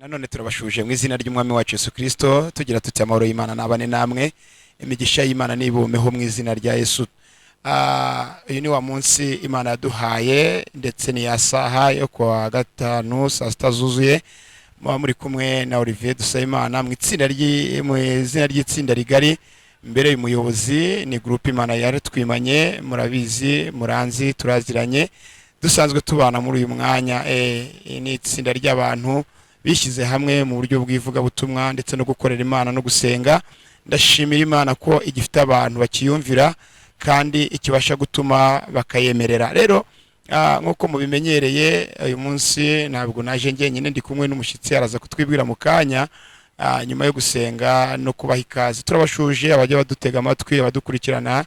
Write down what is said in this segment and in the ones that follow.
Nanone turabashuje mu izina ry'Umwami wacu Yesu Kirisito, tugira tuti: amahoro y'Imana nabane namwe, imigisha y'Imana nibumeho mu izina rya Yesu. Uyu ni wa munsi Imana yaduhaye, ndetse ni ya saha yo kuwa gatanu saa 6 zuzuye. Muba muri kumwe na Olivier Dusabimana mu izina ry'itsinda rigari mbere y'umuyobozi. Ni groupe Imana yaratwimanye, murabizi, muranzi, turaziranye, dusanzwe tubana muri uyu mwanya. Ni itsinda ry'abantu bishyize hamwe mu buryo bw'ivugabutumwa ndetse no gukorera Imana no gusenga. Ndashimira Imana ko igifite abantu bakiyumvira kandi ikibasha gutuma bakayemerera. Rero nk'uko mubimenyereye, uyu munsi ntabwo naje njyenyine, ndi kumwe n'umushyitsi, araza kutwibwira mu kanya nyuma yo gusenga no kubaha ikaze. Turabashuje abajya badutega amatwi, abadukurikirana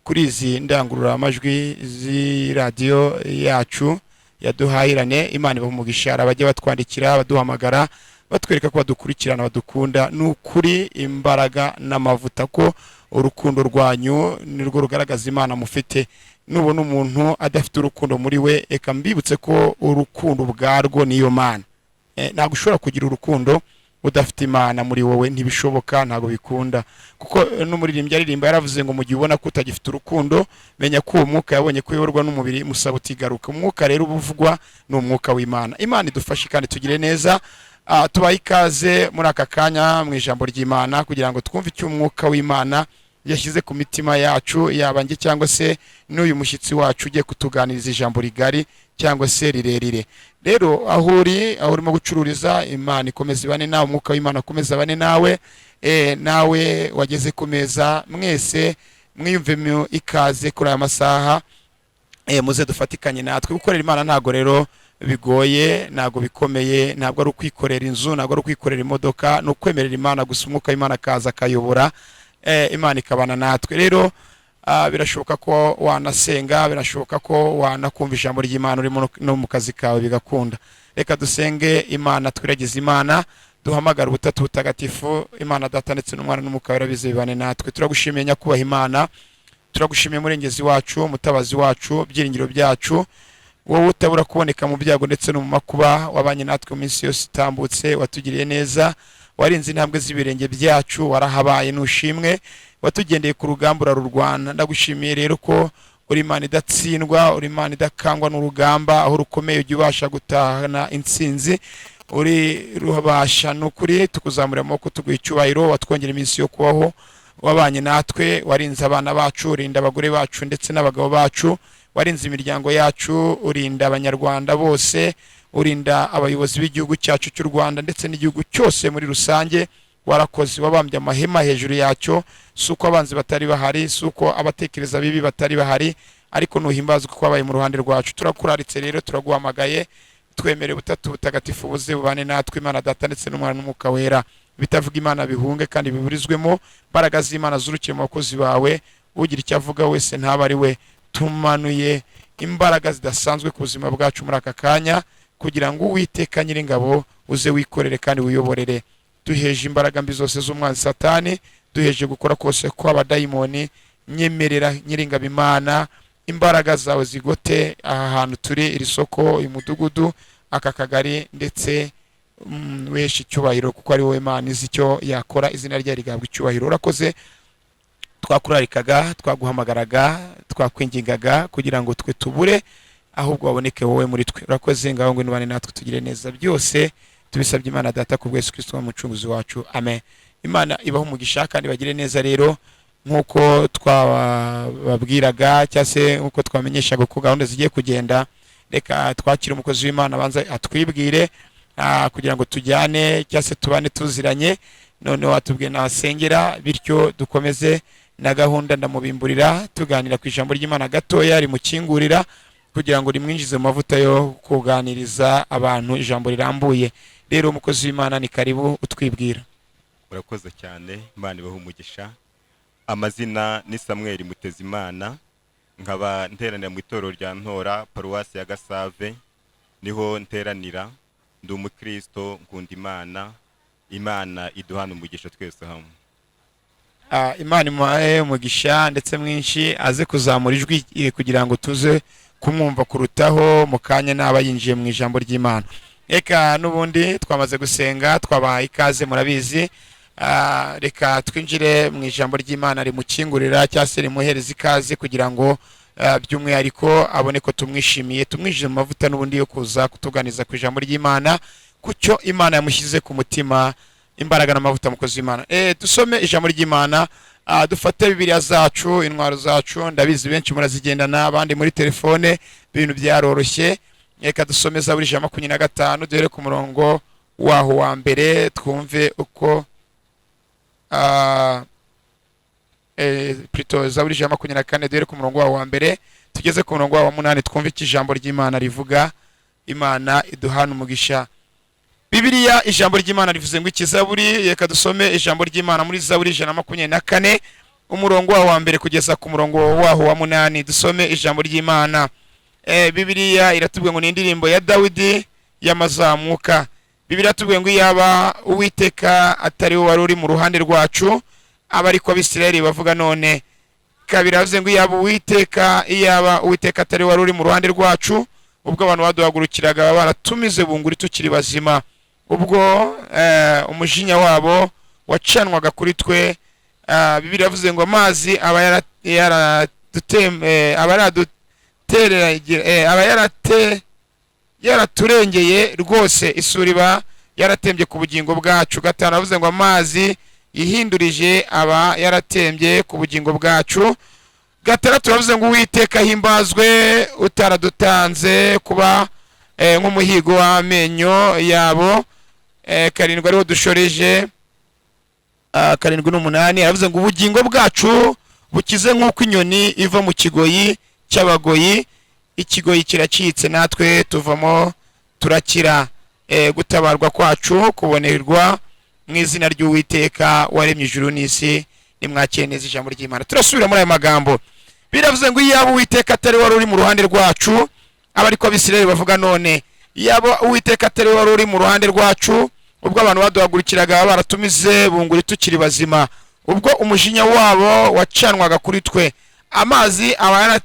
kuri izi ndangururamajwi z'iradiyo yacu yaduhahirane. Imana ibaha umugisha. Hari abajya batwandikira, baduhamagara, batwereka ko badukurikirana, badukunda. Ni ukuri, imbaraga n'amavuta, ko urukundo rwanyu nirwo rugaragaza Imana mufite. Nubona umuntu adafite urukundo muri we, reka mbibutse ko urukundo ubwarwo niyo Mana. Ntabwo ushobora kugira urukundo udafite Imana muri wowe, ntibishoboka, ntabwo bikunda, kuko n'umuririmbyi aririmba yaravuze ngo mu gihe ubona ko utagifite urukundo, menya ko uwo mwuka yabonye ko uyoborwa n'umubiri, musaba utigaruka. Umwuka rero uba uvugwa ni umwuka w'Imana. Imana idufashe kandi tugire neza. Tubahe ikaze muri aka kanya mu ijambo ry'Imana, kugira ngo twumve icyo umwuka w'Imana yashyize ku mitima yacu, yaba njye cyangwa se n'uyu mushyitsi wacu ugiye kutuganiriza ijambo rigari cyangwa se rirerire. Rero aho uri, aho urimo gucururiza, Imana ikomeza ibane nawe, umwuka w'Imana akomeza abane nawe. Nawe wageze ku meza, mwese mwiyumvemo ikaze kuri aya masaha. Muze dufatikanye natwe gukorera Imana. Ntabwo rero bigoye, ntabwo bikomeye, ntabwo ari ukwikorera inzu, ntabwo ari ukwikorera imodoka, ni ukwemerera Imana gusa, umwuka w'Imana akaza akayobora, Imana ikabana natwe. Rero birashoboka ko wanasenga, birashoboka ko wanakumva ijambo ry'Imana urimo no mu kazi kawe bigakunda. Reka dusenge Imana, twiragize Imana, duhamagare Ubutatu Butagatifu, Imana Data ndetse n'Umwana n'Umwuka Wera, bize bibane natwe. Turagushimiye, Nyakubaha Imana, turagushimiye Murengezi wacu, Mutabazi wacu, byiringiro byacu, wowe utabura kuboneka mu byago ndetse no mu makuba. Wabanye natwe mu minsi yose itambutse, watugiriye neza, warinze intambwe z'ibirenge byacu, warahabaye, nushimwe. Watugendeye ku rugamba urarurwana. Ndagushimiye rero ko uri Imana idatsindwa, uri Imana idakangwa n'urugamba. Aho rukomeye ujya ubasha gutahana intsinzi, uri rubasha. Ni ukuri tukuzamurira amaboko, tuguha icyubahiro. Watwongera iminsi yo kubaho, wabanye natwe, warinze abana bacu, urinda abagore bacu ndetse n'abagabo bacu, warinze imiryango yacu, urinda Abanyarwanda bose, urinda abayobozi b'igihugu cyacu cy'u Rwanda ndetse n'igihugu cyose muri rusange. Warakoze, wabambye amahema hejuru yacyo. Si uko abanzi batari bahari, si uko abatekereza bibi batari bahari, ariko nuhimbazwe ko wabaye mu ruhande rwacu. Turakuraritse rero, turaguhamagaye, twemere Butatu Butagatifu buze bubane natwe, Imana Data ndetse n'Umwana n'Umwuka Wera. Bitavuga Imana bihunge kandi biburizwemo. Imbaraga z'Imana zurukiye mu bakozi bawe, ugira icyo avuga wese ntaba ari we. Tumanuye imbaraga zidasanzwe ku buzima bwacu muri aka kanya, kugira ngo Uwiteka Nyiringabo uze wikorere kandi wiyoborere. Duheje imbaraga mbi zose z'umwanzi Satani, duheje gukora kose kw'abadayimoni. Nyemerera, Nyiringabo Imana, imbaraga zawe zigote aha hantu turi, iri soko, uyu mudugudu, aka kagari, ndetse weshe icyubahiro, kuko ari wowe Imana izi icyo yakora. Izina rye rigahabwa icyubahiro. Urakoze. Twakurarikaga, twaguhamagaraga, twakwingingaga kugira ngo twe tubure, ahubwo waboneke wowe muri twe. Urakoze. Ngaho ngwino ubane natwe, tugire neza. Byose tubisabye Imana Data ku bwa Yesu Kristo Umucunguzi wacu, amen. Imana ibaho umugisha kandi bagire neza. Rero nk'uko twababwiraga cyangwa se nk'uko twamenyeshaga uko gahunda zigiye kugenda, reka twakire umukozi w'Imana, abanza atwibwire kugira ngo tujyane cyangwa se tubane tuziranye. Noneho atubwiye nahasengera, bityo dukomeze na gahunda. Ndamubimburira tuganira ku ijambo ry'Imana gatoya rimukingurira kugira ngo rimwinjize mu mavuta yo kuganiriza abantu ijambo rirambuye. Rero umukozi w'Imana, ni karibu, utwibwira. Urakoze cyane, Imana ibahe umugisha. Amazina ni Samweli Mutezimana, nkaba nteranira mu itorero rya Ntora, paruwasi ya Gasave, niho nteranira. Ndi umukristo, nkunda Imana. Imana iduhana umugisha twese hamwe. Imana imuhaye umugisha ndetse mwinshi, aze kuzamura ijwi kugira ngo tuze kumwumva kurutaho mu kanya naba yinjiye mu ijambo ry'Imana. Reka n'ubundi twamaze gusenga, twabahaye ikaze, murabizi. Reka twinjire mu ijambo ry'Imana rimukingurira cyangwa se rimuhereza ikaze, kugira ngo by'umwihariko abone ko tumwishimiye, tumwinjije mu mavuta n'ubundi yo kuza kutuganiza ku ijambo ry'Imana, ku cyo Imana yamushyize ku mutima. Imbaraga n'amavuta, mukozi w'Imana. Dusome ijambo ry'Imana. Dufate Bibiliya zacu, intwaro zacu. Ndabizi benshi murazigendana, abandi muri telefone, ibintu byaroroshye. Reka dusome Zaburi 125, duhere ku murongo waho wa mbere, twumve uko plutôt Zaburi 124, duhere ku murongo waho wa mbere tugeze ku murongo waho wa munani, twumve icyo ijambo ry'Imana rivuga. Imana iduhana umugisha. Bibiliya, ijambo ry'Imana rivuze ngo iki? Zaburi, reka dusome ijambo ry'Imana muri Zaburi 124, umurongo waho wa mbere kugeza ku murongo waho wa munani. Dusome ijambo ry'Imana. Bibiliya iratubwiye ngo ni indirimbo ya Dawidi y'amazamuka. Bibiliya iratubwiye ngo iyaba Uwiteka atari we wari uri mu ruhande rwacu, aba ariko Abisirayeli bavuga none. Kabiri, aravuze ngo iyaba Uwiteka atari we wari uri mu ruhande rwacu, ubwo abantu baduhagurukiraga, baba baratumize bunguri tukiri bazima, ubwo umujinya wabo wacanwaga kuri twe. Bibiliya yavuze ngo amazi aba aba yaraturengeye rwose, isuri iba yaratembye ku bugingo bwacu. Gatanu, avuze ngo amazi yihindurije aba yaratembye ku bugingo bwacu. Gatandatu, bavuze ngo Uwiteka ahimbazwe, utaradutanze kuba nk'umuhigo w'amenyo yabo. Karindwi ariho dushoreje, karindwi n'umunani, aravuze ngo ubugingo bwacu bukize nk'uko inyoni iva mu kigoyi cy'abagoyi, ikigoyi kiracitse natwe tuvamo turakira. Gutabarwa kwacu kubonerwa mu izina ry'Uwiteka waremye ijuru n'isi. Nimwakire neza ijambo ry'Imana. Turasubira muri aya magambo. Biravuze ngo iyaba Uwiteka atari wari uri mu ruhande rwacu, aba ariko Abisirayeli bavuga none. Iyaba Uwiteka atari wari uri mu ruhande rwacu, ubwo abantu baduhagurukiraga, baba baratumize bunguri tukiri bazima, ubwo umujinya wabo wacanwaga kuri twe, amazi aba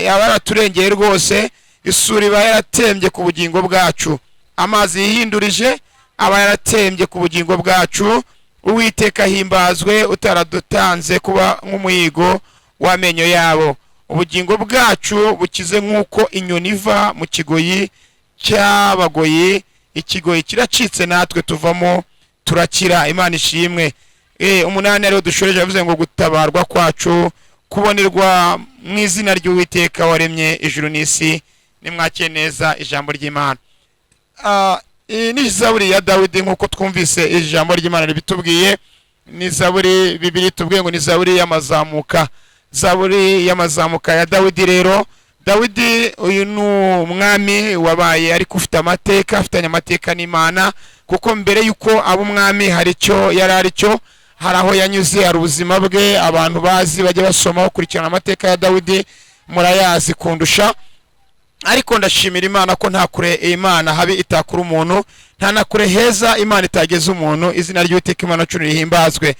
yaraturengeye rwose, isuri iba yaratembye ku bugingo bwacu. Amazi yihindurije aba yaratembye ku bugingo bwacu. Uwiteka ahimbazwe, utaradutanze kuba nk'umuhigo w'amenyo yabo. Ubugingo bwacu bukize nk'uko inyoni iva mu kigoyi cy'abagoyi, ikigoyi kiracitse natwe tuvamo turakira. Imana ishimwe. Umunani ariho dushoreje, yavuze ngo gutabarwa kwacu kubonerwa mu izina ry'Uwiteka waremye ijuru n'isi. Nimwakire neza ijambo ry'Imana. Iyi ni zaburi ya Dawidi, nk'uko twumvise ijambo ry'Imana ribitubwiye. Ni zaburi, Bibiliya itubwiye ngo ni zaburi y'amazamuka, zaburi y'amazamuka ya Dawidi. Rero Dawidi uyu ni umwami wabaye ariko ufite amateka, afitanye amateka n'Imana, kuko mbere y'uko aba umwami hari icyo yari ari cyo, hari aho yanyuze, hari ubuzima bwe abantu bazi, bajya basoma bakurikirana amateka ya Dawidi, murayazi kundusha. Ariko ndashimira Imana ko nta kure Imana habi itakura umuntu, nta na kure heza Imana itageza umuntu. Izina ry'Uwiteka Imana cumi rihimbazwe.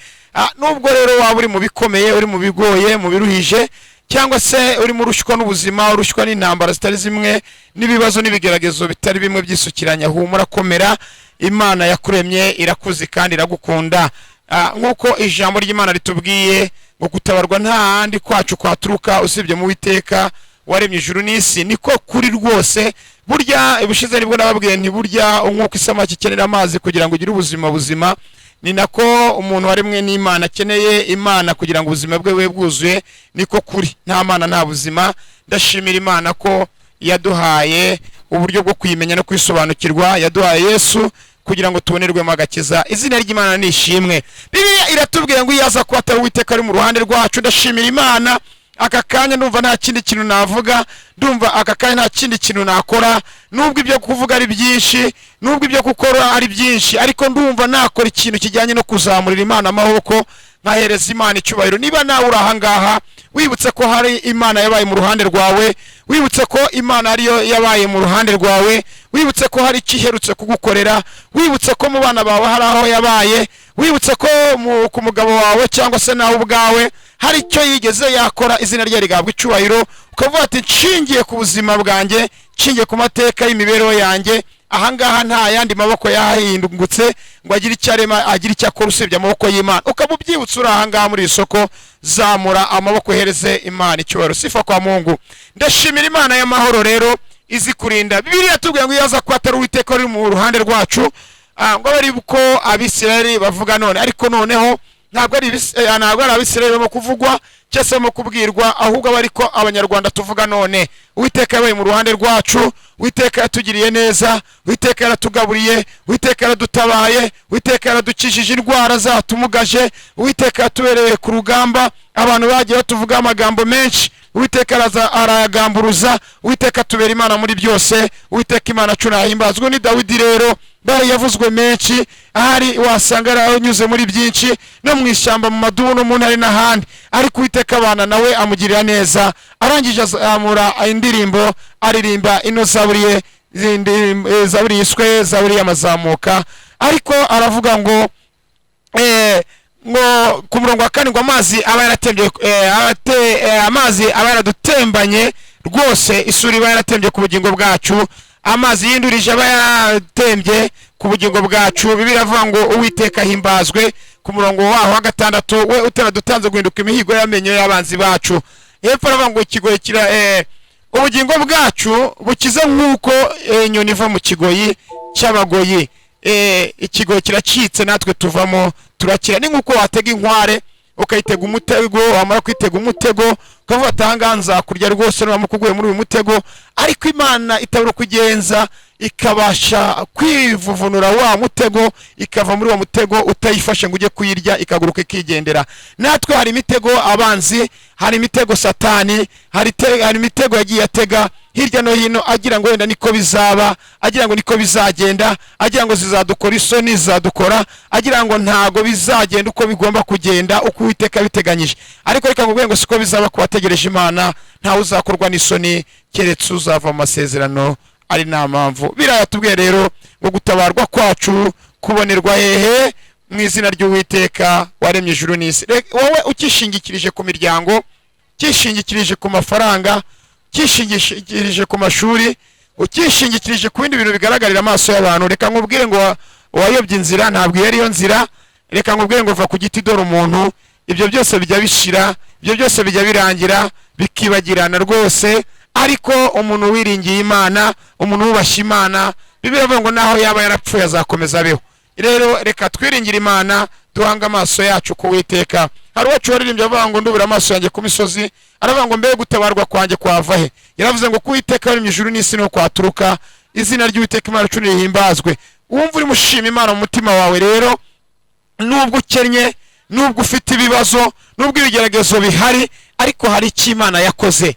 Nubwo rero waba uri mu bikomeye, uri mu bigoye, mu biruhije, cyangwa se urimo urushywa n'ubuzima, urushywa n'intambara zitari zimwe, n'ibibazo n'ibigeragezo bitari bimwe byisukiranya, humura, komera, Imana yakuremye irakuzi kandi iragukunda. Nk'uko ijambo ry'Imana ritubwiye ngo gutabarwa nta handi kwacu kwaturuka usibye mu Witeka waremye ijuru n'isi, niko kuri rwose. Burya ubushize nibwo nababwiye nti burya nk'uko isamaki ikenera amazi kugira ngo ugire ubuzima buzima, ni nako umuntu waremwe n'Imana akeneye Imana kugira ngo ubuzima bwe bube bwuzuye. Niko kuri, nta Mana nta buzima. Ndashimira Imana ko yaduhaye uburyo bwo kuyimenya no kwisobanukirwa, yaduhaye Yesu kugira ngo tubonerwemo agakiza. Izina ry'Imana ni ishimwe. Bibiliya iratubwira ngo iyo aza kuba atari Uwiteka ari mu ruhande rwacu. Ndashimira Imana aka kanya, ndumva nta kindi kintu navuga, ndumva aka kanya nta kindi kintu nakora, nubwo ibyo kuvuga ari byinshi, nubwo ibyo gukora ari byinshi, ariko ndumva nakora ikintu kijyanye no kuzamurira Imana amaboko, nkahereza Imana icyubahiro. Niba nawe uri ahangaha, wibutse ko hari Imana yabaye mu ruhande rwawe, wibutse ko Imana ariyo yabaye mu ruhande rwawe, wibutse ko hari icyo iherutse kugukorera, wibutse ko mu bana bawe hari aho yabaye, wibutse ko ku mugabo wawe cyangwa se nawe ubwawe hari icyo yigeze yakora, izina rye rigahabwa icyubahiro, ukavuga ati nshingiye ku buzima bwanjye, nshingiye ku mateka y'imibereho yanjye, Ahangaha nta yandi maboko yahindutse ngo agire icyo arema, agire icyo akora usibye amaboko y'Imana. Ukaba ubyibutse uri ahangaha muri iri soko, zamura amaboko uhereze Imana icyubahiro. Sifa kwa Mungu. Ndashimira Imana y'amahoro rero izi kurinda. Bibiliya tubwiye ngo iyo aza kuba atari Uwiteka uri mu ruhande rwacu, ngo abe ari ko Abisirayeli bavuga none. Ariko noneho ntabwo ari Abisirayeli barimo kuvugwa cyangwa se barimo kubwirwa, ahubwo aba ariko Abanyarwanda tuvuga none. Uwiteka yabaye mu ruhande rwacu, Uwiteka yatugiriye neza, Uwiteka yaratugaburiye, Uwiteka yaradutabaye, Uwiteka yaradukijije indwara zatumugaje, Uwiteka yatubereye ku rugamba. Abantu bagiye batuvuga amagambo menshi, Uwiteka araza arayagamburuza. Uwiteka atubera Imana muri byose. Uwiteka Imana ahimbazwe. Ni Dawidi rero bari yavuzwe menshi, ahari wasanga yaranyuze muri byinshi, no mu ishyamba, mu madubu, no mu ntare n'ahandi, ariko Uwiteka abana nawe amugirira neza. Arangije azamura indirimbo, aririmba ino zaburi ye, zaburi yiswe zaburi y'amazamuka. Ariko aravuga ngo ngo ku murongo wa 4 ngo amazi aba yaratembye, amazi aba yaradutembanye rwose, isuri iba yaratembye ku bugingo bwacu, amazi yindurije aba yaratembye ku bugingo bwacu. Bibiliya iravuga ngo Uwiteka ahimbazwe. Ku murongo waho wa 6, we utaradutanze guhinduka imihigo y'amenyo y'abanzi bacu. Hepfo aravuga ngo ikigoyi kira ubugingo bwacu bukize nk'uko inyoni iva mu kigoyi cy'abagoyi. Ikigoyi kiracitse, natwe tuvamo turakira. Ni nk'uko watega inkware ukayitega umutego, wamara kwitega umutego ukavuga ati ahangaha nzakurya rwose nuramuka uguye muri uyu mutego. Ariko Imana itabura kugenza, ikabasha kwivuvunura wa mutego, ikava muri uwo mutego utayifashe ngo ujye kuyirya, ikaguruka ikigendera. Natwe hari imitego abanzi, hari imitego Satani, hari imitego yagiye atega hirya no hino, agira ngo wenda niko bizaba, agira ngo niko bizagenda, agira ngo zizadukora isoni, zizadukora, agira ngo ntago bizagenda uko bigomba kugenda, uko Uwiteka yabiteganyije. Ariko reka nkubwire ngo siko bizaba ku bategereje Imana. Ntawe uzakorwa n'isoni keretse uzava mu masezerano ari nta mpamvu. Biriya tubwiye rero ngo gutabarwa kwacu kubonerwa hehe? Mu izina ry'Uwiteka waremye ijuru n'isi. Wowe ukishingikirije ku miryango, ukishingikirije ku mafaranga, ukishingikirije ku mashuri, ukishingikirije ku bindi bintu bigaragarira amaso y'abantu, reka nkubwire ngo wayobye inzira, ntabwo iyo ariyo nzira. Reka nkubwire ngo va ku giti dore umuntu. Ibyo byose bijya bishira, ibyo byose bijya birangira, bikibagirana rwose. Ariko umuntu wiringiye Imana, umuntu wubashye Imana, Bibiliya ivuga ngo naho yaba yarapfuye azakomeza abeho. Rero reka twiringire Imana, duhange amaso yacu ku Uwiteka. Hari uwacu waririmbye avuga ngo ndubura amaso yanjye ku misozi, aravuga ngo mbe gutabarwa kwanjye kwava he? Yaravuze ngo ku Uwiteka waremye ijuru n'isi niho kwaturuka. Izina ry'Uwiteka Imana yacu rihimbazwe. Wumva urimo ushima Imana mu mutima wawe rero, nubwo ukennye, nubwo ufite ibibazo, nubwo ibigeragezo bihari, ariko hari icyo Imana yakoze.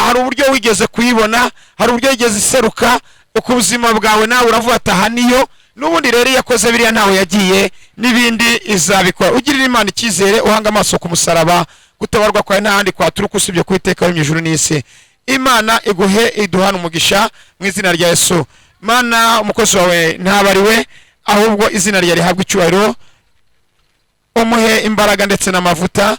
Hari uburyo wigeze kuyibona, hari uburyo wigeze iseruka ku buzima bwawe, nawe uravuga ati aha niyo. N'ubundi rero iyo yakoze biriya ntawe yagiye, n'ibindi izabikora. Ugirira Imana icyizere, uhanga amaso ku musaraba. Gutabarwa kwawe nta handi kwaturuka usibye ku Uwiteka waremye ijuru n'isi. Imana iguhe iduhane umugisha mu izina rya Yesu. Mana, umukozi wawe ntabariwe, ahubwo izina rye rihabwe icyubahiro. Umuhe imbaraga ndetse n'amavuta.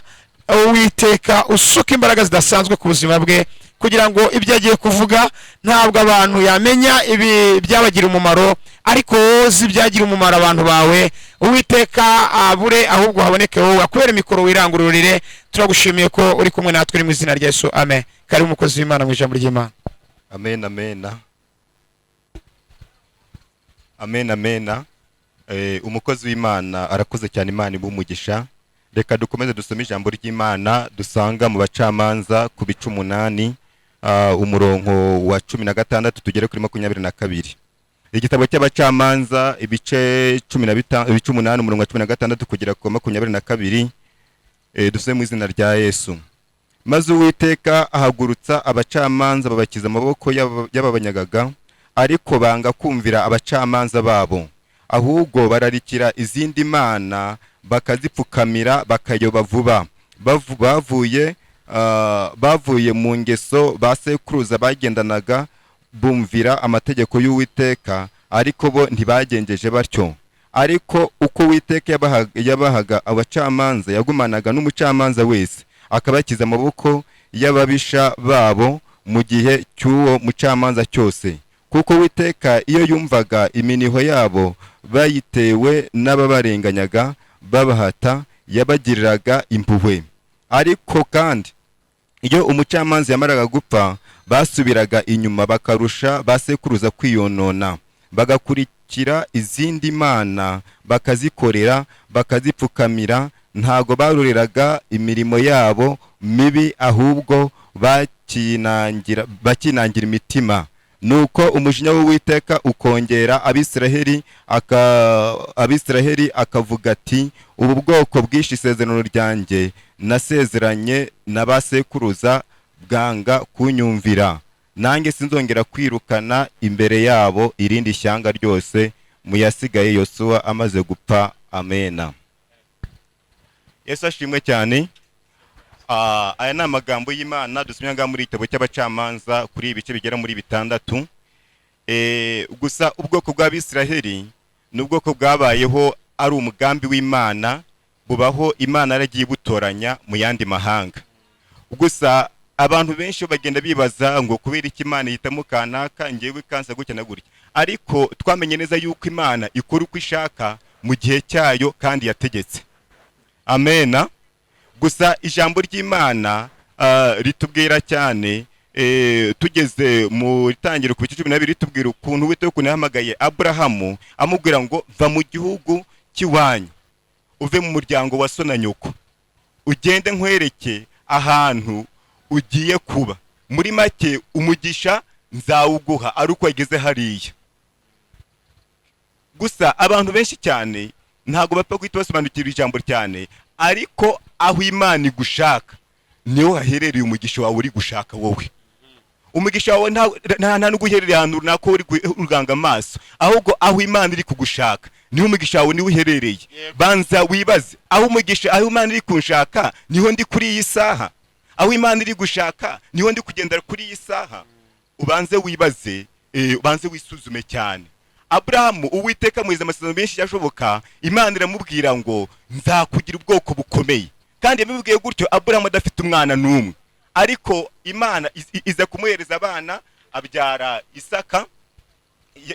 Uwiteka usuka imbaraga zidasanzwe ku buzima bwe, kugira ngo ibyo agiye kuvuga ntabwo abantu yamenya ibi byabagira umumaro, ariko wowe uzi ibyagira umumaro abantu bawe. Uwiteka abure, ahubwo haboneke wowe. Akubere mikoro, wirangururire. Turagushimiye ko uri kumwe natwe mu izina rya Yesu, amen. Karibu umukozi w'Imana mu ijambo ry'Imana. Amen, amen, amen, amen. Umukozi w'Imana arakoze cyane, Imana imuhe umugisha. Reka dukomeze dusome ijambo ry'Imana dusanga mu Bacamanza ku bice 8, umurongo wa 16 tugere kuri 22. Igitabo cy'Abacamanza ibice 15, ibice 8, umurongo wa 16 kugera ku 22. Dusome mu izina rya Yesu. Maze Uwiteka ahagurutsa abacamanza babakiza amaboko y'ababanyagaga, ariko banga kumvira abacamanza babo, ahubwo bararikira izindi mana bakazipfukamira, bakayoba vuba. Bavuye mu ngeso ba sekuruza bagendanaga, bumvira amategeko y'Uwiteka, ariko bo ntibagenjeje batyo. Ariko uko Uwiteka yabahaga abacamanza, yagumanaga n'umucamanza wese, akabakiza amaboko y'ababisha babo mu gihe cy'uwo mucamanza cyose. Kuko Uwiteka iyo yumvaga iminiho yabo bayitewe n'ababarenganyaga babahata, yabagiriraga impuhwe. Ariko kandi iyo umucamanza yamaraga gupfa, basubiraga inyuma bakarusha ba sekuruza kwiyonona, bagakurikira izindi mana, bakazikorera, bakazipfukamira. Ntago baroreraga imirimo yabo mibi, ahubwo bakinangira imitima. Nuko umujinya w'Uwiteka ukongera Abisiraheli, Abisiraheli akavuga ati: "Ubu bwoko bwishe isezerano ryanjye nasezeranye na ba sekuruza, bwanga kunyumvira. Nanjye sinzongera kwirukana imbere yabo irindi shyanga ryose." Mu yasigaye Yosuwa amaze gupfa. Amena. Yesu ashimwe cyane. Aya ni amagambo y'Imana dusomye ngaha muri igitabo cy'Abacamanza kuri ibice bigera muri 6. Gusa ubwoko bw'Abisiraheli ni ubwoko bwabayeho ari umugambi w'Imana, bubaho Imana yaragiye ibutoranya mu yandi mahanga. Gusa abantu benshi bagenda bibaza ngo kubera iki Imana ihitamo kanaka, ngewe ikansa gutya na gutya? Ariko twamenye neza yuko Imana ikora uko ishaka mu gihe cyayo kandi yategetse. Amena. Gusa ijambo ry'Imana ritubwira cyane, tugeze mu itangiriro ku bice 12, ritubwira ukuntu Uwiteka, ukuntu yahamagaye Aburahamu, amubwira ngo: "Va mu gihugu cy'iwanyu, uve mu muryango wa so na nyoko, ugende nkwereke ahantu ugiye kuba. Muri make, umugisha nzawuguha ari uko wageze hariya." Gusa abantu benshi cyane ntabwo bapfa guhita basobanukirwa ijambo cyane, ariko aho Imana igushaka niho haherereye umugisha wawe uri gushaka wowe. Umugisha wawe nta nubwo uherereye ahantu runaka uri uruganga amaso, ahubwo aho Imana iri kugushaka niho umugisha wawe niho uherereye. Banza wibaze aho umugisha, aho Imana iri kunshaka niho ndi kuri iyi saha? Aho Imana iri gushaka niho ndi kugendera kuri iyi saha? Ubanze wibaze, ubanze wisuzume cyane. Aburahamu, Uwiteka amuhiza amasezerano menshi yashoboka. Imana iramubwira ngo: "Nzakugira ubwoko bukomeye." Kandi yabimubwiye gutyo Aburahamu adafite umwana n'umwe, ariko Imana iza kumuhereza abana, abyara Isaka.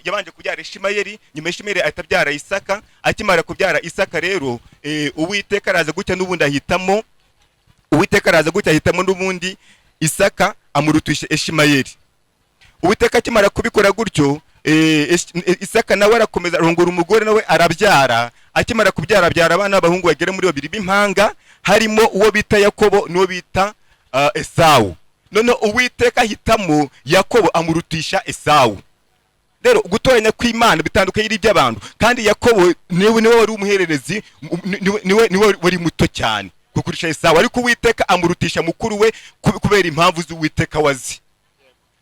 Yabanje kubyara Ishimayeli, nyuma Ishimayeli ahita abyara Isaka. Akimara kubyara Isaka rero, Uwiteka araza gutya n'ubundi ahitamo, Uwiteka araza gutya ahitamo n'ubundi Isaka, amurutisha Ishimayeli. Uwiteka akimara kubikora gutyo, Isaka nawe arakomeza arongora umugore, nawe arabyara. Akimara kubyara, abyara abana b'abahungu bagera muri babiri b'impanga, harimo uwo bita Yakobo n'uwo bita Esawu. Noneho Uwiteka ahitamo Yakobo, amurutisha Esawu. Rero gutoranya kw'Imana bitandukanye n'iby'abantu. Kandi Yakobo niwe wari umuhererezi, niwe wari muto cyane kukurusha Esawu, ariko Uwiteka amurutisha mukuru we kubera impamvu z'Uwiteka wazi.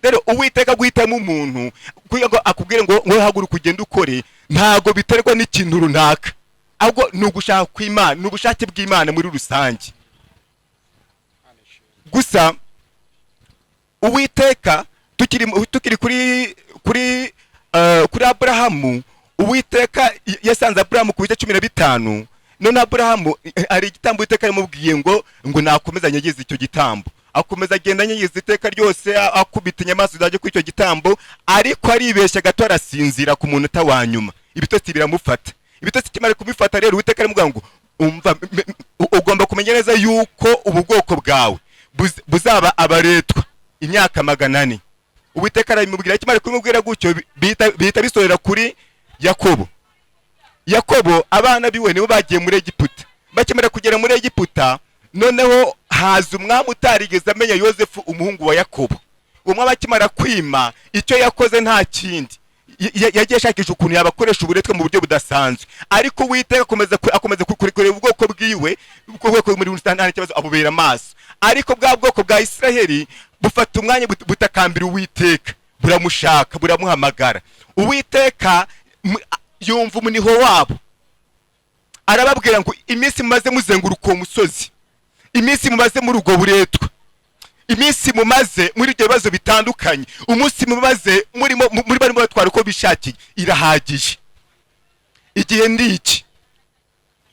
Rero Uwiteka guhitamo umuntu kugira ngo akubwire ngo haguruka ugende ukore, ntago biterwa n'ikintu runaka, ahubwo ni ugushaka kw'Imana, ni ubushake bw'Imana muri rusange. Gusa Uwiteka, tukiri kuri Aburahamu, Uwiteka yasanze Aburahamu ku bice 15. None Aburahamu, hari igitambo Uwiteka yamubwiye ngo nakomeze anyegeze icyo gitambo. Akomeza agenda anyegeza iteka ryose, akubita inyamaswa zajya kuri icyo gitambo, ariko aribeshya gato arasinzira. Ku munota wa nyuma ibitotsi biramufata. Ibitotsi kimara kubifata rero, Uwiteka aramubwira ngo: "Umva, ugomba kumenya neza yuko ubu bwoko bwawe buzaba abaretwa imyaka 400." Uwiteka arabimubwira. Akimara kubimubwira gutyo, bihita bisorera kuri Yakobo. Yakobo, abana biwe nibo bagiye muri Egiputa. Bakimara kugera muri Egiputa, noneho haza umwami utarigeze amenya Yosefu, umuhungu wa Yakobo. Uwo mwami akimara kwima, icyo yakoze nta kindi, yagiye ashakisha ukuntu yabakoresha uburetwa mu buryo budasanzwe. Ariko Uwiteka akomeza kureba ubwoko bwiwe, ubwo bwoko muri rusange nta kibazo, abubera amaso. Ariko bwa bwoko bwa Isiraheli bufata umwanya butakambira Uwiteka, buramushaka, buramuhamagara. Uwiteka yumva umuniho wabo, arababwira ngo: "Iminsi mumaze muzenguruka uwo musozi, iminsi mumaze muri ubwo buretwa, iminsi mumaze muri ibyo bibazo bitandukanye, umunsi mumaze murimo muri barimo batwara uko bishakiye, irahagije. Igihe ni iki,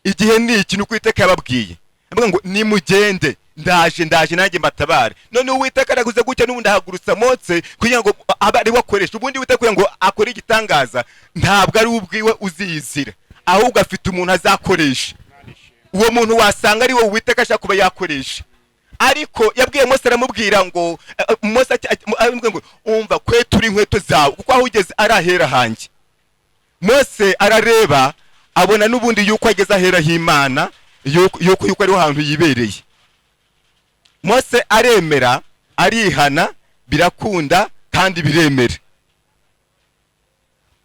igihe ni iki." Ni uko Uwiteka yababwiye, avuga ngo: "Nimugende." Ndaje, ndaje nanjye mbatabare. None Uwiteka araguze gutya, n'ubundi ahagurutsa Mose kugira ngo abe ari we akoresha. Ubundi Uwiteka kugira ngo akore igitangaza ntabwo ari we ubwiwe uziyizira, ahubwo afite umuntu azakoresha. Uwo muntu wasanga ari wowe Uwiteka ashaka kuba yakoresha. Ariko yabwiye Mose, aramubwira ngo Mose aramubwira ngo umva, kwetura inkweto zawe kuko aho ugeze ari ahera hanjye. Mose arareba, abona n'ubundi yuko ageze ahera h'Imana, yuko ariho hantu yibereye. Mose aremera, arihana, birakunda kandi biremera.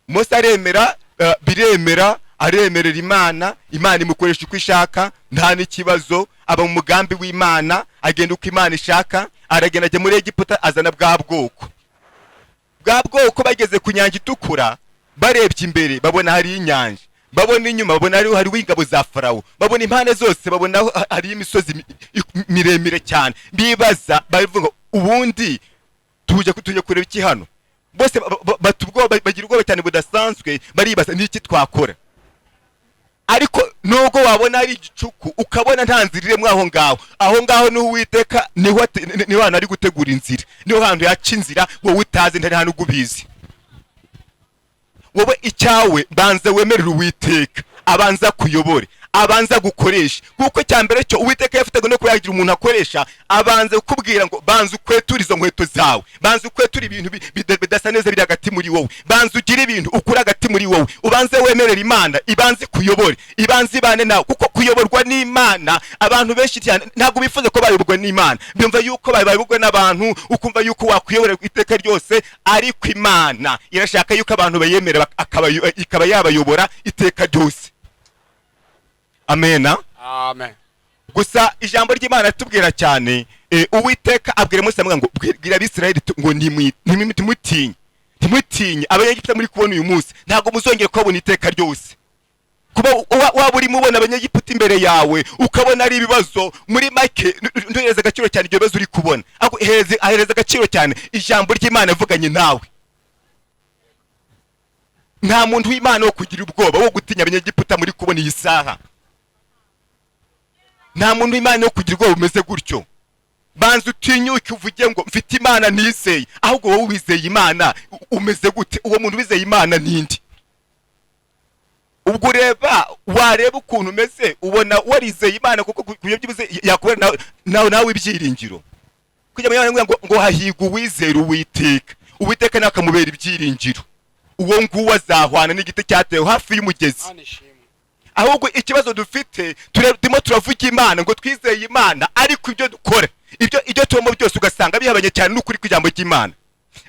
Mose aremera, biremera, aremerera Imana. Imana imukoresha uko ishaka, nta n'ikibazo. Aba mu mugambi w'Imana, agenda uko Imana ishaka. Aragenda ajya muri Egiputa, azana bwa bwoko. Bwa bwoko bageze ku Nyanja Itukura, barebye imbere babona hari inyanja, babona inyuma babona hariho ingabo za Farawo, babona impande zose babona hariho imisozi miremire cyane. Bibaza, baravuga ngo ubundi tuje kureba iki hano? Bose bata ubwoba, bagira ubwoba cyane budasanzwe. Baribaza n'iki twakora. Ariko nubwo wabona ari igicuku, ukabona nta nzira irimo aho ngaho, aho ngaho niho Uwiteka niho hantu ari gutegura inzira, niho hantu yaca inzira wowe utazi, ntari hano ubizi. Wowe icyawe, banza wemerere Uwiteka abanza kuyobore, abanza gukoresha, kuko cya mbere cyo Uwiteka yafitaga no kuba yagira umuntu akoresha, abanza kukubwira ngo banza ukweture izo nkweto zawe, banza ukweture ibintu bidasa neza biri hagati muri wowe, banza ugire ibintu ukure hagati muri wowe, ubanze wemerere Imana ibanze kuyobore, ibanze ibane nawe. Kuko kuyoborwa n'Imana, abantu benshi cyane ntabwo bifuza ko bayoborwa n'Imana, bumva yuko bayoborwa n'abantu, ukumva yuko wakuyobora iteka ryose. Ariko Imana irashaka yuko abantu bayemera, ikaba yabayobora iteka ryose. Amena. Amen. Gusa ijambo ry'Imana ritubwira cyane, Uwiteka abwira Mose, amuga ngo bwira Abisirayeli ngo ntimutinye, ntimutinye Abanyegiputa muri kubona uyu munsi, ntabwo muzongera kubabona iteka ryose. Kuba waba urimo ubona Abanyegiputa imbere yawe, ukabona ari ibibazo, muri make ntuhereze agaciro cyane ibyo bibazo uri kubona, ahubwo ahereza agaciro cyane ijambo ry'Imana yavuganye nawe. Nta muntu w'Imana wo kugira ubwoba, wo gutinya Abanyegiputa muri kubona iyi saha. Nta muntu w'Imana wo kugira ubwoba bumeze gutyo. Banza utinyuke uvuge ngo mfite Imana nizeye. Ahubwo wowe wizeye Imana umeze gute? Uwo muntu wizeye Imana ninde? Ubwo ureba, wareba ukuntu umeze, ubona warizeye Imana, kuko ku byibuze yakubera nawe ibyiringiro. Kugira ngo hahigwe uwizera Uwiteka, Uwiteka nawe akamubera ibyiringiro. Uwo nguwo azahwana n'igiti cyatewe hafi y'umugezi. Ahubwo ikibazo dufite, turimo turavuga Imana ngo twizeye Imana, ariko ibyo dukora, ibyo tubamo byose ugasanga bihabanye cyane n'ukuri kw'ijambo ry'Imana.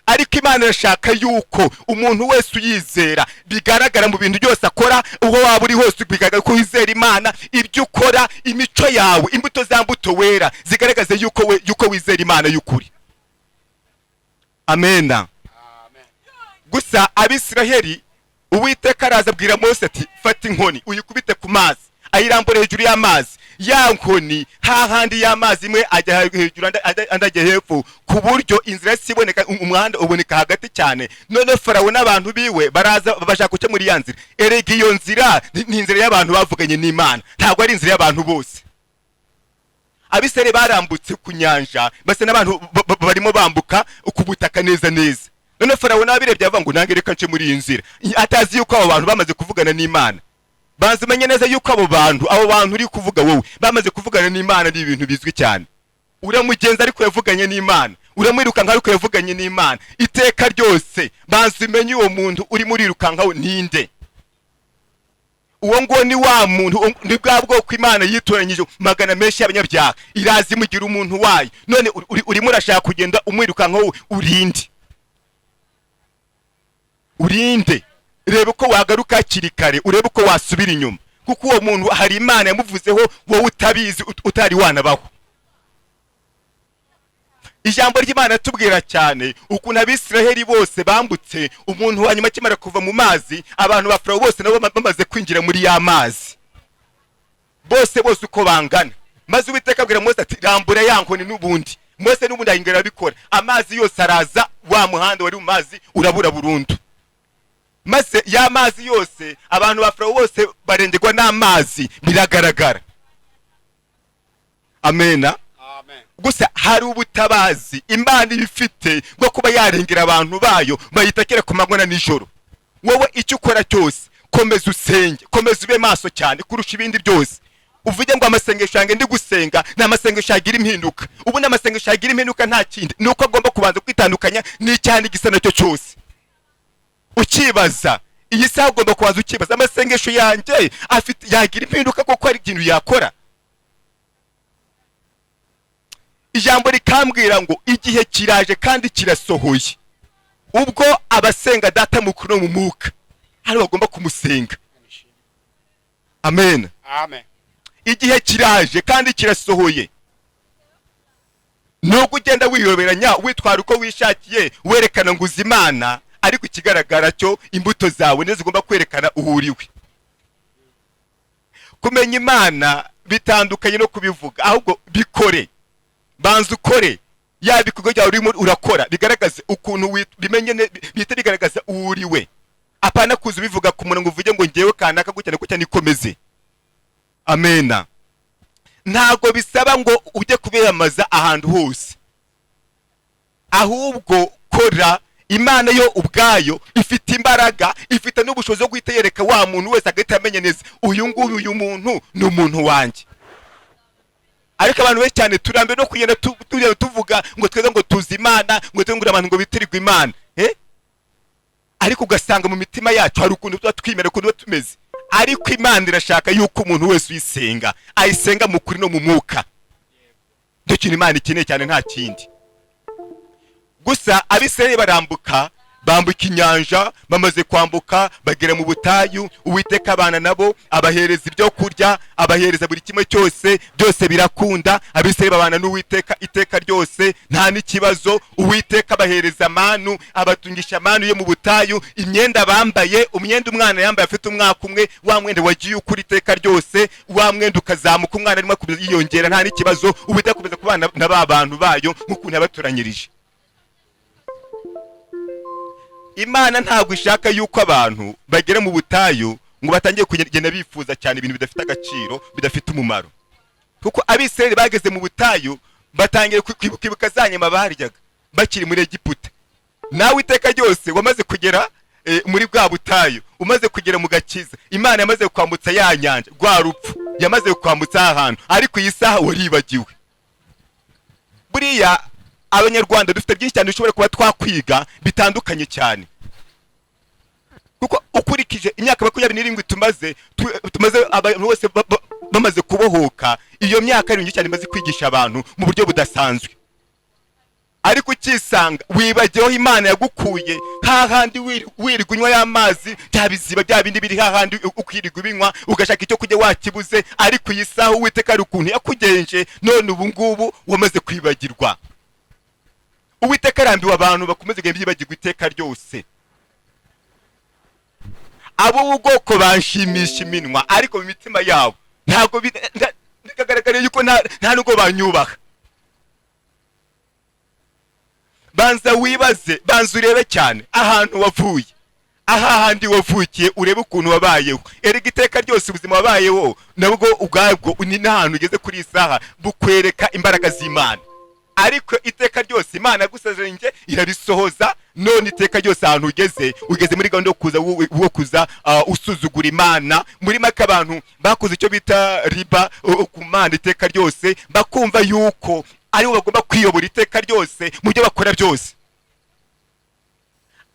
Ariko Imana irashaka yuko umuntu wese uyizera bigaragara mu bintu byose akora. Uwo waba uri hose bigaragara ko wizera Imana. Ibyo ukora, imico yawe, imbuto za mbuto wera zigaragaze yuko wizera Imana y'ukuri. Amena. Gusa Abisiraheli, Uwiteka araza abwira Mose ati fata inkoni uyikubite ku mazi, ayirambure hejuru y'amazi. Ya nkoni hahandi y'amazi imwe ajya hejuru, andi ajya hepfo, ku buryo inzira yose iboneka, umuhanda uboneka hagati cyane. None Farawo n'abantu biwe baraza bashaka guca muri ya nzira. Erega iyo nzira ni inzira y'abantu bavuganye n'Imana, ntabwo ari inzira y'abantu bose. Abisirayeli barambutse ku nyanja basa n'abantu barimo bambuka ku butaka neza neza. None Farawo n'abirebye avuga ngo nange reka nce muri iyi nzira, atazi yuko abo bantu bamaze kuvugana n'Imana. Banza umenye neza yuko abo bantu uri kuvuga wowe bamaze kuvugana n'Imana, ni ibintu bizwi cyane. Uramugenza ariko yavuganye n'Imana, uramwirukanka ariko yavuganye n'Imana iteka ryose. Banza umenye uwo muntu urimo urirukankaho ninde. Uwo nguwo ni wa muntu, ni bwa bwoko Imana yitoranyije magana menshi y'abanyabyaha, iraza imugira umuntu wayo. None urimo urashaka kugenda umwirukankaho, urinde, urinde, reba uko wagaruka hakiri kare, urebe uko wasubira inyuma, kuko uwo muntu hari Imana yamuvuzeho wowe utabizi, utari wanabaho. Ijambo ry'Imana tubwira cyane ukuntu Abisiraheli bose bambutse, umuntu wa nyuma akimara kuva mu mazi, abantu ba Farawo bose nabo bamaze kwinjira muri ya mazi, bose bose uko bangana. Maze Uwiteka abwira Mose ati rambura ya nkoni. N'ubundi Mose n'ubundi ahingara arabikora, amazi yose araza, wa muhanda wari mu mazi urabura burundu. Maze ya mazi yose, abantu ba Farawo bose barengerwa n'amazi, biragaragara. Amena. Gusa hari ubutabazi Imana iba ifite bwo kuba yarengera abantu bayo bayitakira ku manywa na nijoro. Wowe icyo ukora cyose, komeza usenge, komeza ube maso cyane kurusha ibindi byose. Uvuge ngo amasengesho yanjye ndi gusenga ni amasengesho yagira impinduka. Ubu ni amasengesho yagira impinduka, nta kindi, ni uko agomba kubanza kwitandukanya n'icyaha n'igisa nacyo cyose. Ukibaza iyi saha, ugomba kubanza ukibaza: amasengesho yanjye afite yagira impinduka kuko hari ikintu yakora? Ijambo rikambwira ngo igihe kiraje kandi kirasohoye, ubwo abasenga Data mukuru no mu mwuka hari bagomba kumusenga. Amen. Amen. Igihe kiraje kandi kirasohoye. Nubwo ugenda wiyoberanya, witwara uko wishakiye, werekana ngo uzi Imana, ariko ikigaragara cyo imbuto zawe nizo zigomba kwerekana uwo uriwe. Kumenya Imana bitandukanye no kubivuga, ahubwo bikore. Banza ukore, yaba ibikorwa byawe urimo urakora bigaragaze ukuntu bimenye bihite bigaragaza uwo uriwe, apana kuza ubivuga ku muntu ngo uvuge ngo ngewe kanaka gutya na gutya nikomeze. Amena. Ntabwo bisaba ngo ujye kubiyamaza ahantu hose, ahubwo kora. Imana yo ubwayo ifite imbaraga, ifite n'ubushobozi bwo guhita yereka wa muntu wese, agahita amenya neza: uyu nguyu, uyu muntu ni umuntu wanjye. Ariko abantu benshi cyane turambiwe no kugenda tugenda tuvuga ngo twebwe ngo tuzi Imana, ngo twebwe ngo abantu ngo bitirirwe Imana, eh? Ariko ugasanga mu mitima yacu hari ukuntu tuba twimera, ukuntu tuba tumeze. Ariko Imana irashaka yuko umuntu wese uyisenga ayisenga mu kuri no mu mwuka. Nicyo kintu Imana ikeneye cyane, nta kindi. Gusa Abisirayeli barambuka, bambuka inyanja. Bamaze kwambuka bagera mu butayu, Uwiteka abana nabo, abahereza ibyo kurya, abahereza buri kimwe cyose, byose birakunda. Abisirayeli babana n'Uwiteka iteka ryose, nta n'ikibazo. Uwiteka abahereza manu, abatungisha manu yo mu butayu. Imyenda bambaye, umwenda umwana yambaye afite umwaka umwe, wa mwenda wagiye ukura iteka ryose, wa mwenda ukazamuka, umwana arimo akomeza yiyongera, nta n'ikibazo. Uwiteka akomeza kubana na ba bantu bayo nk'ukuntu yabatoranyirije. Imana ntabwo ishaka yuko abantu bagera mu butayu ngo batangiye kugenda bifuza cyane ibintu bidafite agaciro, bidafite umumaro. Kuko Abisirayeli bageze mu butayu batangiye kwibuka za nyama baryaga bakiri muri Egiputa. Nawe iteka ryose wamaze kugera muri bwa butayu, umaze kugera mu gakiza, Imana yamaze kwambutsa ya nyanja, rwa rupfu yamaze kwambutsa aha hantu, ariko iyi saha waribagiwe. Buriya Abanyarwanda dufite byinshi cyane dushobora kuba twakwiga bitandukanye cyane, kuko ukurikije imyaka 27 tumaze abantu bose bamaze kubohoka, iyo myaka ari myinshi cyane imaze kwigisha abantu mu buryo budasanzwe. Ariko ukisanga wibagiweho Imana yagukuye hahandi, wirirwa unywa ya mazi, bya biziba bya bindi biri hahandi, ukirirwa ubinywa, ugashaka icyo kurya wakibuze. Ariko iyi saha Uwiteka hari ukuntu yakugenje, none ubu ngubu wamaze kwibagirwa. Uwiteka arambiwe abantu bakomeza kugenda bibagirwa iteka ryose. Abo b'ubwoko banshimisha iminwa, ariko mu mitima yabo ntabwo bikagaragara yuko nta nubwo banyubaha. Banza wibaze, banza urebe cyane ahantu wavuye, ahahandi wavukiye, urebe ukuntu wabayeho. Erega iteka ryose ubuzima wabayeho nabwo ubwabwo ni n'ahantu ugeze kuri iyi saha bukwereka imbaraga z'Imana. Ariko iteka ryose Imana yagusezeranye irabisohoza, none iteka ryose ahantu ugeze, ugeze muri gahunda yo kuza wo kuza usuzugura Imana. Muri make abantu bakoze icyo bita riba ku Mana iteka ryose, bakumva yuko aribo bagomba kwiyobora iteka ryose mu byo bakora byose.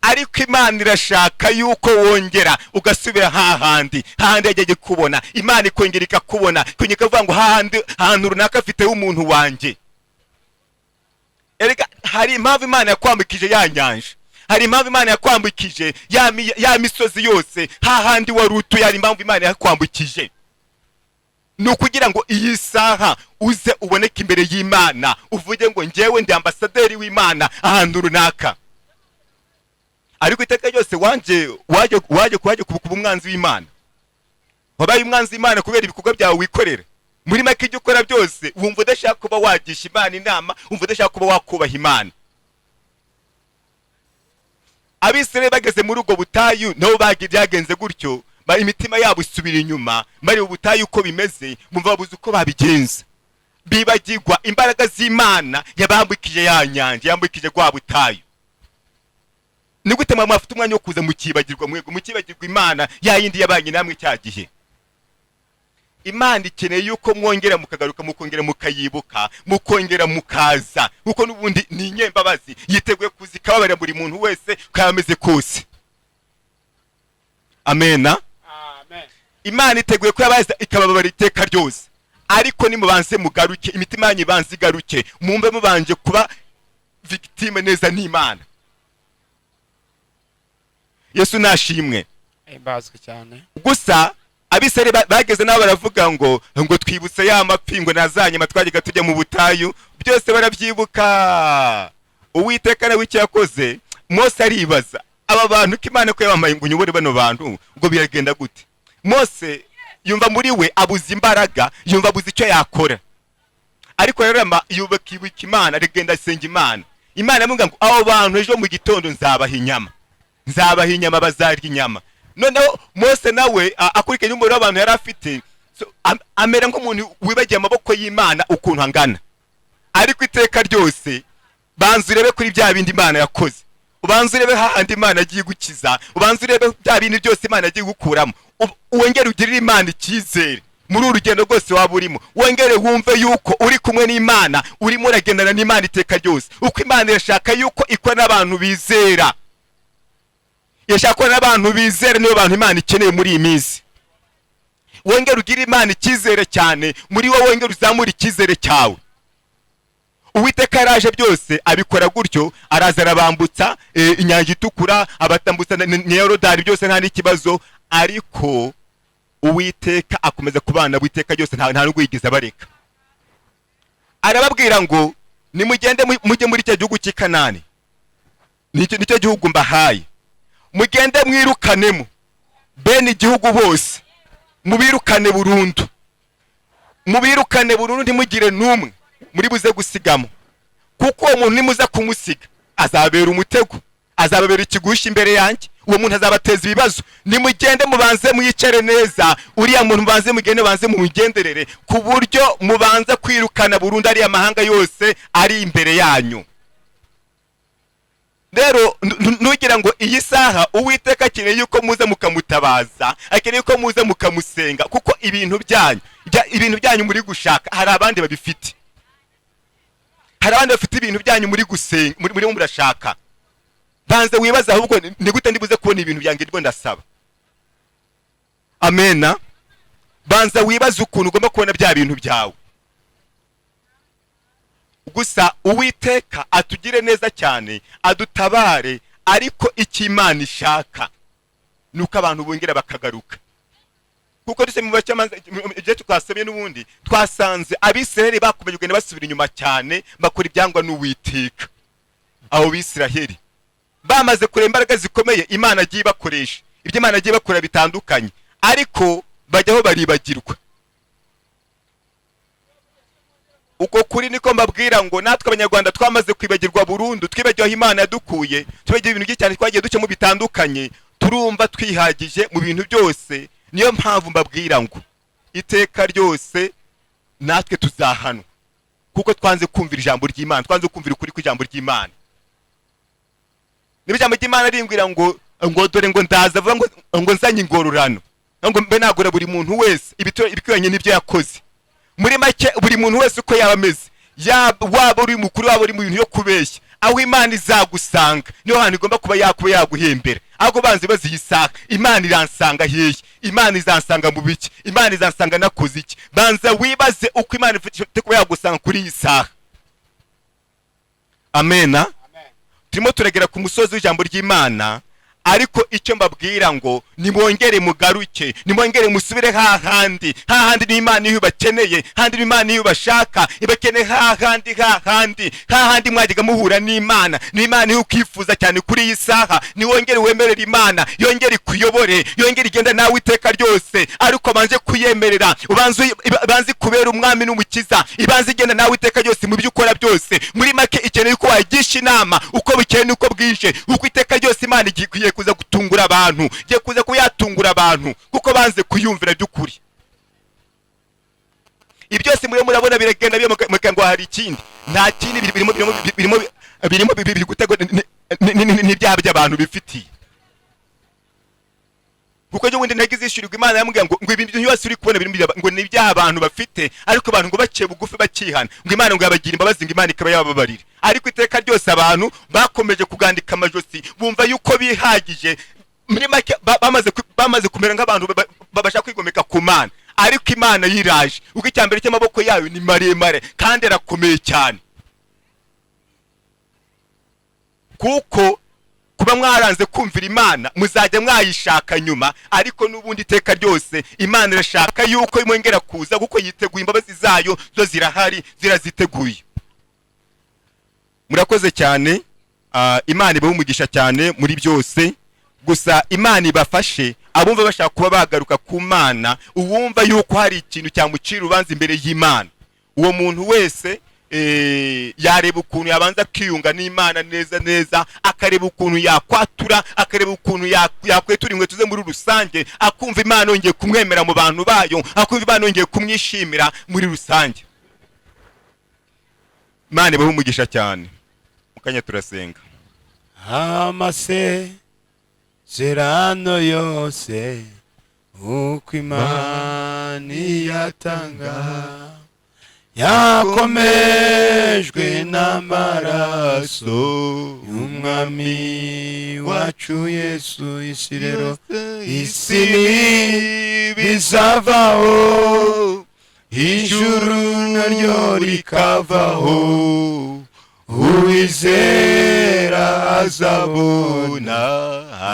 Ariko Imana irashaka yuko wongera ugasubira hahandi, hahandi yajyaga kubona. Imana ikongera ikakubona, ikongera ikavuga ngo hahandi ahantu runaka afiteho umuntu wanjye. Erega hari impamvu Imana yakwambukije ya nyanja, hari impamvu Imana yakwambukije ya misozi yose, hahandi wari utuye, hari impamvu Imana yakwambukije. Ni ukugira ngo iyi saha uze uboneke imbere y'Imana, uvuge ngo njyewe ndi ambasaderi w'Imana ahantu runaka. Ariko iteka ryose waje kuba umwanzi w'Imana. Wabaye umwanzi w'Imana kubera ibikorwa byawe wikorera. Muri make ibyo ukora byose wumva udashaka kuba wagisha Imana inama, wumva udashaka kuba wakubaha Imana. Abisirayeli bageze muri ubwo butayu nabo byagenze gutyo, imitima yabo isubira inyuma, bari mu butayu uko bimeze, bumva babuze uko babigenza. Bibagirwa imbaraga z'Imana yabambukije ya nyanja, yambukije rwa butayu. Ni gute mwa mwafite umwanya wo kuza mukibagirwa, mwego mukibagirwa Imana ya yindi yabanye namwe cya gihe? Imana ikeneye yuko mwongera mukagaruka, mukongera mukayibuka, mukongera mukaza, kuko n'ubundi ni inyembabazi, yiteguye kuza ikababarira buri muntu wese uko yaba ameze kose. Amena. Amen. Imana iteguye ko yabaza ikababarira iteka ryose, ariko nimubanze mugaruke, imitima yanyu ibanze igaruke, mumbe mubanje kuba victime neza n'Imana. Yesu nashimwe. Himbazwe cyane. Gusa Abisirayeli bageze nabo baravuga ngo twibutse ya mapfi, ngo nazanyuma twajyaga tujya mu butayu, byose barabyibuka. Uwiteka nawe icyo yakoze, Mose aribaza, aba bantu ko Imana ko yabamaye ngo unyobore bano bantu, ngo biragenda gute? Mose yumva muri we abuze imbaraga, yumva abuze icyo yakora, ariko rero yubaka ibuka Imana, aragenda asenga Imana. Imana iramubwira ngo abo bantu ejo mu gitondo nzabaha inyama, nzabaha inyama, bazarya inyama. Noneho Mose nawe akurikije n'umubare w'abantu yari afite, so, amera nk'umuntu wibagiye amaboko y'Imana ukuntu angana. Ariko iteka ryose banza urebe kuri bya bindi Imana yakoze, ubanza urebe hahandi Imana agiye gukiza, ubanza urebe bya bindi byose Imana agiye gukuramo, wongere ugirire Imana icyizere muri uru rugendo rwose waba urimo, wongere wumve yuko uri kumwe n'Imana, urimo uragendana n'Imana iteka ryose. Uko Imana irashaka yuko ikora n'abantu bizera, irashaka ko n'abantu bizera, niyo bantu Imana ikeneye muri iyi minsi. Wongere ugire Imana icyizere cyane muri wowe, wongere uzamure icyizere cyawe. Uwiteka yaraje byose abikora gutyo, araza arabambutsa Inyanja Itukura, abatambutsa na Yorodani, byose nta n'ikibazo. Ariko Uwiteka akomeza kubana Uwiteka ryose, nta nubwo yigeze abareka. Arababwira ngo nimugende mujye muri icyo gihugu cy'i Kanani, nicyo gihugu mbahaye, mugende mwirukanemo bene igihugu bose, mubirukane burundu, mubirukane burundu, ntimugire n'umwe muri buze gusigamo, kuko uwo muntu nimuza kumusiga azabera umutego, azababera ikigusha imbere yanjye, uwo muntu azabateza ibibazo. Nimugende mubanze mwicare neza uriya muntu, mubanze mugende, mubanze mumugenderere, ku buryo mubanza kwirukana burundu ariya mahanga yose ari imbere yanyu. Rero ntugira ngo iyi saha Uwiteka akeneye yuko muza mukamutabaza, akeneye yuko muza mukamusenga, kuko ibintu byanyu muri gushaka hari abandi babifite, hari abandi bafite ibintu byanyu muri gusenga, murimo murashaka. Banze wibaza ahubwo ni gute ndibuze kubona ibintu byanjye ndimo ndasaba. Amena. Banza wibaze ukuntu ugomba kubona bya bintu byawe. Gusa Uwiteka atugire neza cyane, adutabare, ariko icyo Imana ishaka ni uko abantu bongera bakagaruka, kuko duse mu bacamanza, ibyo twasomye n'ubundi twasanze Abisiraheli bakomeje kugenda basubira inyuma cyane, bakora ibyangwa n'Uwiteka. Abo Bisiraheli bamaze kureba imbaraga zikomeye Imana agiye ibakoresha, ibyo Imana agiye bakora bitandukanye, ariko bajyaho baribagirwa. Uko kuri niko mbabwira ngo natwe Abanyarwanda twamaze kwibagirwa burundu, twibagiwe aho Imana yadukuye, twibagiwe ibintu byinshi cyane twagiye ducamo bitandukanye, turumva twihagije mu bintu byose. Niyo mpamvu mbabwira ngo iteka ryose natwe tuzahanwa, kuko twanze kumvira ijambo ry'Imana, twanze kumvira ukuri kw'ijambo ry'Imana. Niba ijambo ry'Imana rimbwira ngo dore ngo ndaza vuba, ngo nzanye ingororano, ngo mbe nagura buri muntu wese ibikwiranye n'ibyo yakoze. Muri make buri muntu wese uko yaba ameze, waba uri mukuru, waba uri mu bintu yo kubeshya, aho Imana izagusanga niho hantu igomba kuba yakuba yaguhembera. Ahubwo banze bazi iyi saha, Imana iransanga hehe? Imana izansanga mu biki? Imana izansanga nakoze iki? Banza wibaze uko Imana ifite kuba yagusanga kuri iyi saha. Amena. Turimo turagera ku musozi w'ijambo ry'Imana, ariko icyo mbabwira ngo nimwongere mugaruke, nimwongere musubire hahandi, hahandi ni Imana iyo ibakeneye, hahandi ni Imana iyo ibashaka, ibakeneye hahandi, hahandi, hahandi mwajyaga muhura n'Imana, ni Imana iyo ukifuza cyane kuri iyi saha. Niwongere wemerere Imana, yongere ikuyobore, yongere igenda nawe iteka ryose, ariko banze kuyemerera, ubanze kubera umwami n'umukiza, ibanze igenda nawe iteka ryose mu byo ukora byose. Muri make ikeneye ko wayigisha inama uko bukeye n'uko bwije, uko iteka ryose Imana igiye kuza gutungura abantu, igiye kuza kuyatungura abantu, kuko banze kuyumvira by'ukuri. Ibi byose muriho murabona biragenda biyomoka ngo hari ikindi, nta kindi birimo, birimo, birimo, birimo biri gutegwa n'ibyaha by'abantu bifitiye, kuko ejo bundi intege izishyurirwa Imana yamubwira ngo ibintu byose uri kubona birimo ngo ni ibyaha abantu bafite, ariko abantu ngo baciye bugufi bakihana, ngo Imana ngo yabagira imbabazi, ngo Imana ikaba yabababarira. Ariko iteka ryose abantu bakomeje kugandika amajosi, bumva yuko bihagije. Muri make bamaze kumera nk'abantu babasha kwigomeka ku Mana. Ariko Imana yiraje, kuko icya mbere cy'amaboko yayo ni maremare kandi arakomeye cyane, kuko kuba mwaranze kumvira Imana muzajya mwayishaka nyuma, ariko n'ubundi iteka ryose Imana irashaka yuko mwongera kuza, kuko yiteguye, imbabazi zayo zo zirahari, ziraziteguye. Murakoze cyane. Imana ibahe umugisha cyane muri byose. Gusa Imana ibafashe abumva bashaka kuba bagaruka ku Mana. Uwumva yuko hari ikintu cyamucira urubanza imbere y'Imana, uwo muntu wese yareba ukuntu yabanza akiyunga n'Imana neza neza, akareba ukuntu yakwatura, akareba ukuntu yakwetura inkweto ze muri rusange, akumva Imana yongeye kumwemera mu bantu bayo, akumva Imana yongeye kumwishimira muri rusange. Imana ibahe umugisha cyane. Mu kanya turasenga. Amasezerano yose uko Imana iyatanga yakomejwe n'amaraso y'Umwami wacu Yesu. Isi rero, isi bizavaho, ijuru naryo rikavaho, uwizera azabona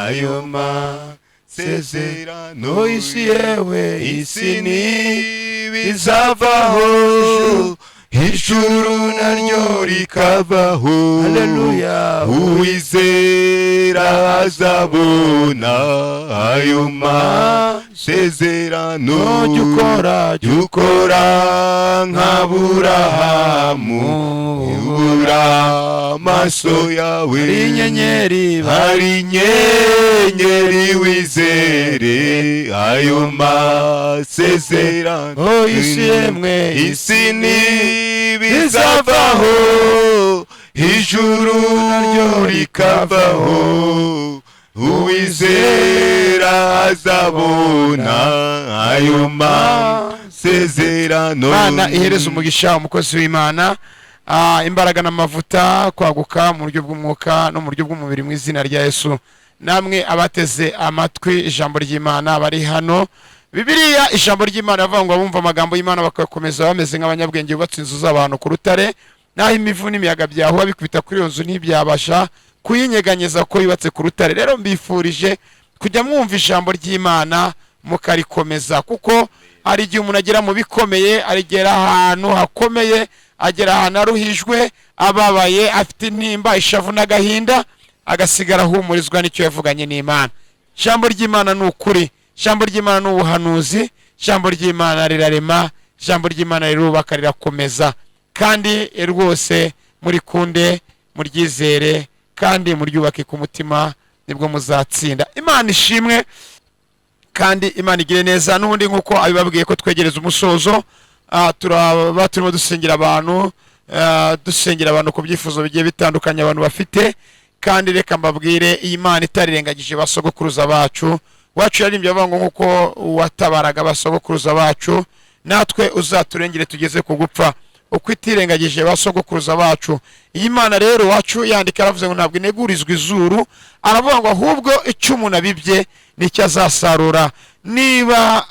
ayo masezerano. Isi yewe, isi bizavaho, ijuru naryo rikavaho. Haleluya. Uwizera azabona ayo masezerano. Jya ukora, jya ukora nk'Aburahamu, ubura amaso yawe. Hari inyenyeri, hari inyenyeri, wizere ayo masezerano. Oh, isi yemwe, isi ntibizavaho, ijuru naryo rikavaho, uwizera azabona ayo masezerano. Imana ihereza umugisha umukozi w'Imana, imbaraga n'amavuta, kwaguka mu buryo bw'umwuka no mu buryo bw'umubiri mu izina rya Yesu. Namwe abateze amatwi ijambo ry'Imana bari hano, Bibiliya ijambo ry'Imana bavuga ngo abumva amagambo y'Imana bakakomeza bameze nk'abanyabwenge bubatse inzu z'abantu ku rutare, naho imivu n'imiyaga byahuha bikubita kuri iyo nzu ntibyabasha kuyinyeganyeza kuko yubatse ku rutare. Rero mbifurije kujya mwumva ijambo ry'Imana mukarikomeza, kuko hari igihe umuntu agera mu bikomeye, agera ahantu hakomeye, agera ahantu aruhijwe, ababaye, afite intimba, ishavu n'agahinda, agasigara ahumurizwa n'icyo yavuganye n'Imana. Ijambo ry'Imana ni ukuri, ijambo ry'Imana ni ubuhanuzi, ijambo ry'Imana rirarema, ijambo ry'Imana rirubaka, rirakomeza. Kandi rwose murikunde, muryizere kandi muryubake ku mutima, nibwo muzatsinda. Imana ishimwe kandi Imana igire neza. N'ubundi nk'uko abibabwiye ko twegereza umusozo, turaba turimo dusengera abantu, dusengera abantu ku byifuzo bigiye bitandukanye abantu bafite. Kandi reka mbabwire, iyi Mana itarirengagije basogokuruza bacu, wacu yaririmbye avuga ngo nk'uko watabaraga basogokuruza bacu, natwe uzaturengere tugeze ku gupfa. Uko itirengagije basogokuruza bacu, iyi Mana rero wacu yandika aravuze ngo ntabwo inegurizwa izuru, aravuga ngo ahubwo icyo umuntu abibye nicyo azasarura. Niba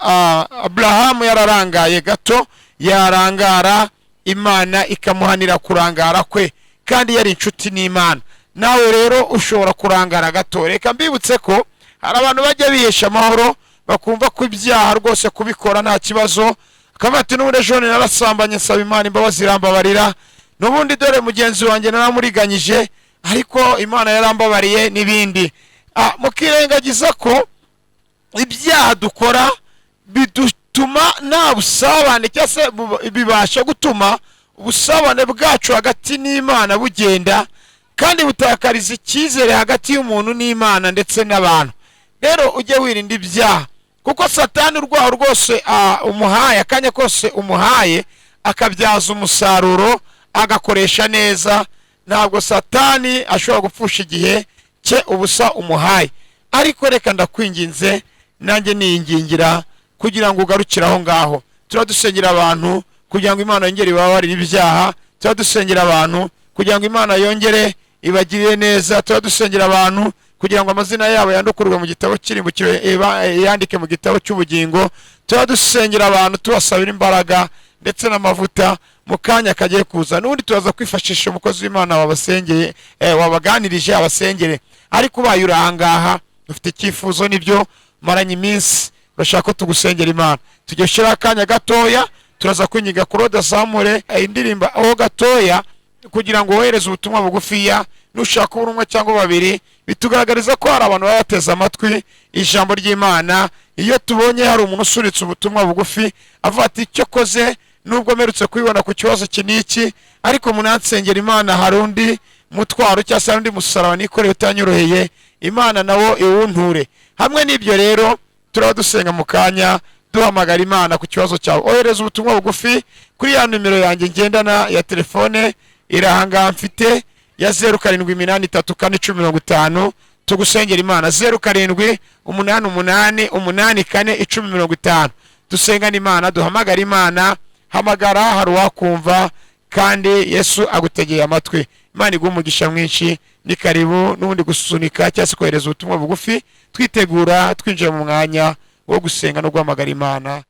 Aburahamu yararangaye gato, yarangara Imana ikamuhanira kurangara kwe, kandi yari inshuti n'Imana. Nawe rero ushobora kurangara gato. Reka mbibutse ko hari abantu bajya bihesha amahoro, bakumva ko ibyaha rwose kubikora nta kibazo, akavuga ati n'ubundi ejo narasambanye nsaba Imana imbabazi irambabarira, n'ubundi dore mugenzi wanjye naramuriganyije ariko Imana yarambabariye n'ibindi. Mukirengagiza ko ibyaha dukora bidutuma nta busabane, cyangwa se bibasha gutuma ubusabane bwacu hagati n'Imana bugenda, kandi butakariza icyizere hagati y'umuntu n'Imana ndetse n'abantu. Rero ujye wirinda ibyaha. Kuko Satani urwaho rwose umuhaye, akanya kose umuhaye akabyaza umusaruro, agakoresha neza. Ntabwo Satani ashobora gupfusha igihe cye ubusa umuhaye. Ariko reka ndakwinginze, nanjye niyingingira kugira ngo ugarukire aho ngaho. Turadusengera abantu kugira ngo Imana yongere ibabarire ibyaha, turadusengera abantu kugira ngo Imana yongere ibagirire neza, turadusengera abantu kugira ngo amazina yabo yandukurwe mu gitabo cy'irimbukiro, yandike mu gitabo cy'ubugingo. Turadusengera abantu tubasabira imbaraga ndetse n'amavuta. Mu kanya kagiye kuza n'ubundi turaza kwifashisha umukozi w'Imana wabasengeye, wabaganirije, abasengere. Ariko ubaye uri ahangaha ufite icyifuzo, nibyo maranye iminsi urashaka ko tugusengera Imana, tujya gushyiraho akanya gatoya. Turaza kwinginga Claude azamure indirimbo aho gatoya kugira ngo wohereze ubutumwa bugufiya. Nushaka ubura umwe cyangwa babiri, bitugaragariza ko hari abantu baba bateze amatwi ijambo ry'Imana. Iyo tubonye hari umuntu usuritse ubutumwa bugufi avuga ati: "Icyo koze nubwo mperutse kubibona ku kibazo iki n'iki, ariko munansengera Imana, hari undi mutwaro cyangwa se hari undi musaraba nikoreye utanyoroheye, Imana nawo iwunture." Hamwe n'ibyo rero turaba dusenga mu kanya, duhamagara Imana ku kibazo cyawe. Ohereza ubutumwa bugufi kuri ya nimero yanjye ngendana ya telefone iri ahangaha mfite ya 0783 41050, tugusengera Imana. 0788 84 1050. Dusengane Imana, duhamagara Imana. Hamagara, hari uwakumva kandi Yesu agutegeye amatwi. Imana iguha umugisha mwinshi. Ni karibu n'ubundi gusunika cyangwa se kohereza ubutumwa bugufi, twitegura twinjira mu mwanya wo gusenga no guhamagara Imana.